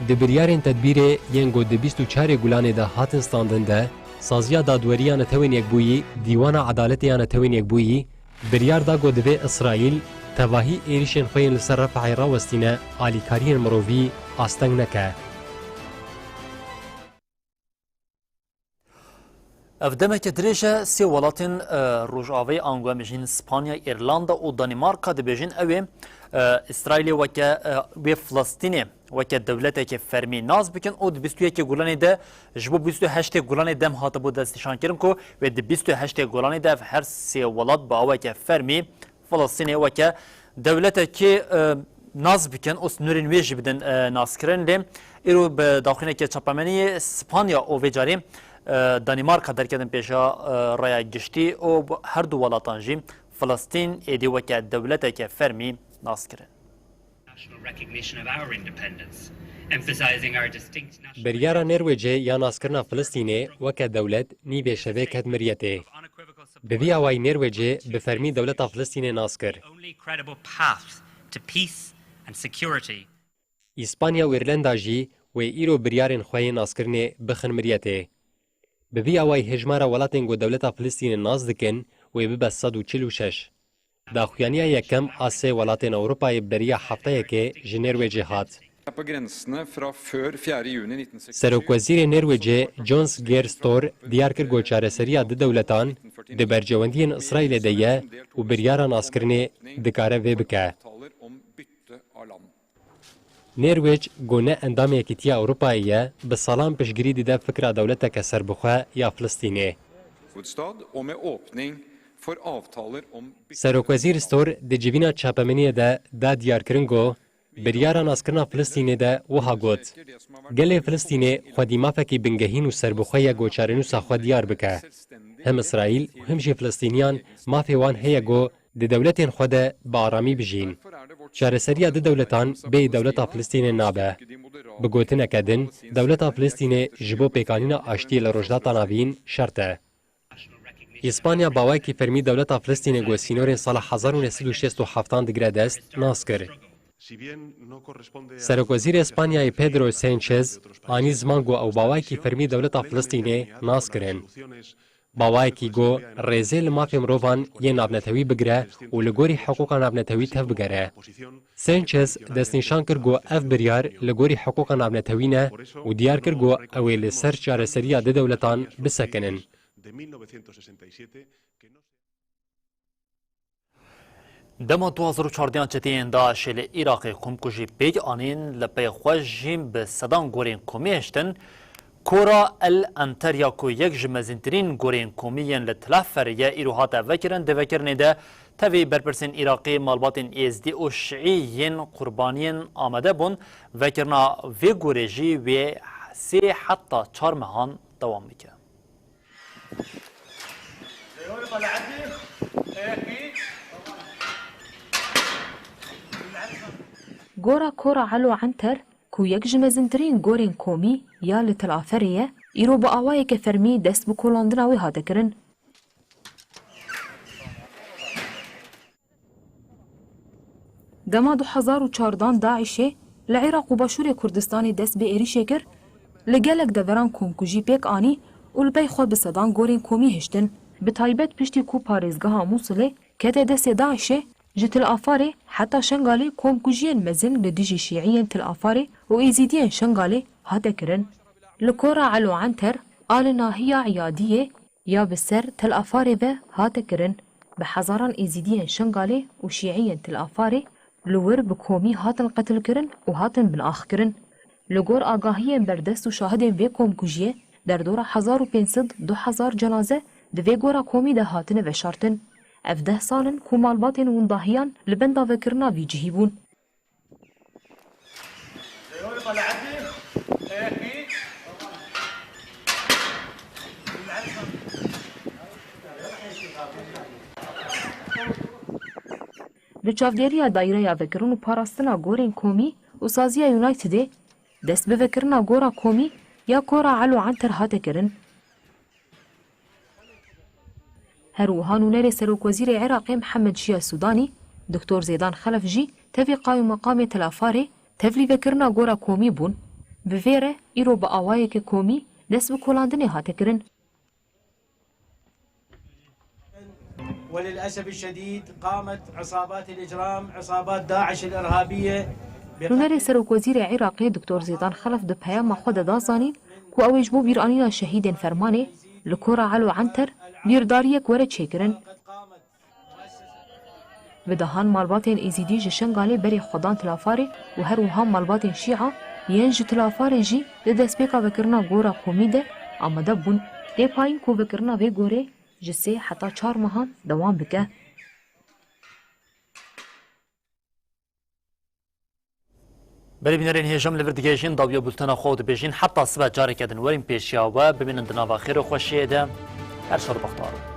Di biryarên tedbîrê yên ku di bîst û çarê Gulanê de hatin standin de, Saziya Dadwerî ya Netewên Yekbûyî, Dîwana Edaletê ya Netewên Yekbûyî, biryar da ku divê Îsraîl tevahî êrîşên xwe yên li ser Refahê rawestîne alîkariyên mirovî asteng neke. Ev demeke dirêj e, sê welatên, e, Rojavayê, ango em bêjin Spanya, Îrlanda û Danîmarka dibêjin ew ê, e, Îsraîlê weke, e, wê Filistînê weke dewletekê fermî nas bikin û di bîst û yekê Gulanê de ji bo bîst û heştê Gulanê dem hatibû destnîşankirin ku wê di bîst û heştê Gulanê de ev her sê welat bi aweke fermî Filistînê weke dewletekê, e, nas bikin û sînorên wê jî bidin, e, naskirin. Lê îro bi daxuyaneke çapemeniyê Spanya û vê carî, e, Danîmarka derketin pêşa, e, raya giştî û bi her du welatan jî Filistîn êdî weke dewleteke fermî nas kirin. National recognition of our independence, emphasizing our distinct national Biryara Nêrwêcê ya naskirina Filistînê weke dewlet nîvê şevê ket miriyetê. Bi vî awayî Nêrwêcê bi fermî dewleta Filistînê nas kir. The only credible path to peace and security. Îspanya û Îrlanda jî wê îro biryarên xwe yên naskirinê bixin miriyetê. Bi vî awayî hejmara welatên ku dewleta Filistînê nas dikin wê bibe sed û çil û şeş. Daxuyaniya yekem a sê welatên Ewropayê beriya hefteyekê ji Nêrwêcê hat. På grensene fra før fjerde juni nitten sekstisyv. Serokwezîrê Nêrwêcê Jens Gahr Store diyar kir ku çareseriya du dewletan di berjewendiyên Îsraîlê de ye û biryara naskirinê dikare vê bike. Nêrwêc, ku ne endamê Yekîtiya Ewropayê ye, bi salan piştgirî dide fikra dewleteke serbixwe ya Filistînê. Hovedstad og med åpning for avtaler om Serokwezîr Store di civîna çapemeniyê de da diyarkirin ku biryara naskirina Filistînê de wiha got, Gelê Filistînê xwedî mafekî bingehîn û serbixwe ye ku çarenûsa xwe diyar bike. Hem Îsraîl û hem jî Filistîniyan mafê wan heye ku di dewletên xwe de bi aramî bijîn. Çareseriya du dewletan bêyî dewleta Filistînê nabe. Bi gotineke din, dewleta Filistînê ji bo pêkanîna aştiyê li Rojhilata Navîn şert e. Îspanya bi awayekî fermî dewleta Filistînê ku sînorên sala hezar û neh sed û şêst û heftan digire dest, nas kir. Serokwezîrê Spanyayê Pedro Sánchez anî ziman ku ew bi awayekî fermî dewleta Filistînê nas kirin. Bi awayekî ku rêzê li mafê mirovan yên navnetewî bigire û li gorî hiqûqa navnetewî tevbigere. Sánchez destnîşan kir ku ev biryar li gorî hiqûqa navnetewî ne û diyar kir ku ew ê li ser çareseriya du dewletan bisekinin. Dema du hazar û çardeh çeteyên DAIŞê li Iraqê komkujî pêk anîn, li pey xwe jî bi sedan gorên komî hiştin. Kora El Enterya ku yek ji mezintirîn gorên komî yên li Tilaferê ye, îro hate vekirin. Di vekirinê de tevî berpirsên Iraqî, malbatên Êzdî û Şiî yên qurbaniyên amade bûn. Vekirina vê gorê jî wê sê heta çar mehan dewam bike. Gora Kora Elo Enter, ku yek ji mezintirîn gorên komî ya li Til Aferê ye, îro bi awayeke fermî dest bi kolandina wê hate kirin. Dema du hezar û çardan DAIŞê li Iraq û Başûrê Kurdistanê dest bi êrîşê kir, li gelek deveran komkujî pêk anî û li pey xwe bi sedan gorên komî hiştin. Bi taybet piştî ku parêzgeha Mûsilê kete destê DAIŞê, ji Til Afarê heta Şengalê komkujiyên mezin li dijî Şîiyên Til Afarê û Êzîdiyên Şengalê hate kirin. Li Kora Elo Enter a li nahiya Îyadiyê ya bi ser Tel Afarê ve hate kirin. Bi hezaran Êzîdiyên Şingalê û Şîiyên Tel Afarê li wir bi komî hatin qetilkirin û hatin binaxkirin. Li gor agahiyên berdest û şahidên vê komkujiyê, derdora hezar û pênc sed du hezar cenaze di vê gora komî de hatine veşartin. Ev deh sal in ku malbatên windahiyan li benda vekirina vî cihî bûn. Bi çavdêriya Dayreya Vekirin û Parastina Gorên Komî û Saziya Unitedê, dest bi vekirina gora komî ya Kora Elo Enter hate kirin. Her wiha nûnerê Serokwezîrê Iraqê Mihemed Şiya Sûdanî, Doktor Zêdan Xelef jî tevî qayûmeqamê Tel Afarê tevlîvekirina gora komî bûn. Bi vê re îro bi awayeke komî dest bi kolandinê hate kirin. وللأسف الشديد قامت عصابات الإجرام، عصابات داعش الإرهابية، Nûnerê Serokwezîrê Iraqê Doktor Zêdan Xelef di peyama xwe de da zanîn ku ew ê ji bo bîranîna şehîdên Fermanê li Kora Elo Enter bîrdariyek were çêkirin. Bi dehan malbatên Êzîdî ji Şengalê berê xwe dan Til Afarê û her wiha malbatên Şîa yên ji Til Afarê jî di destpêka vekirina gora komî de amade bûn. Tê payîn ku vekirina vê gorê ji sê heta çar mehan dewam bike. Belê bînerên hêja, em li vir digihêjin dawiya bultena xwe û dibêjin heta sibe careke din werin pêşiya we, bimînin di nava xêr û xweşiyê de. Her şer û bextewar.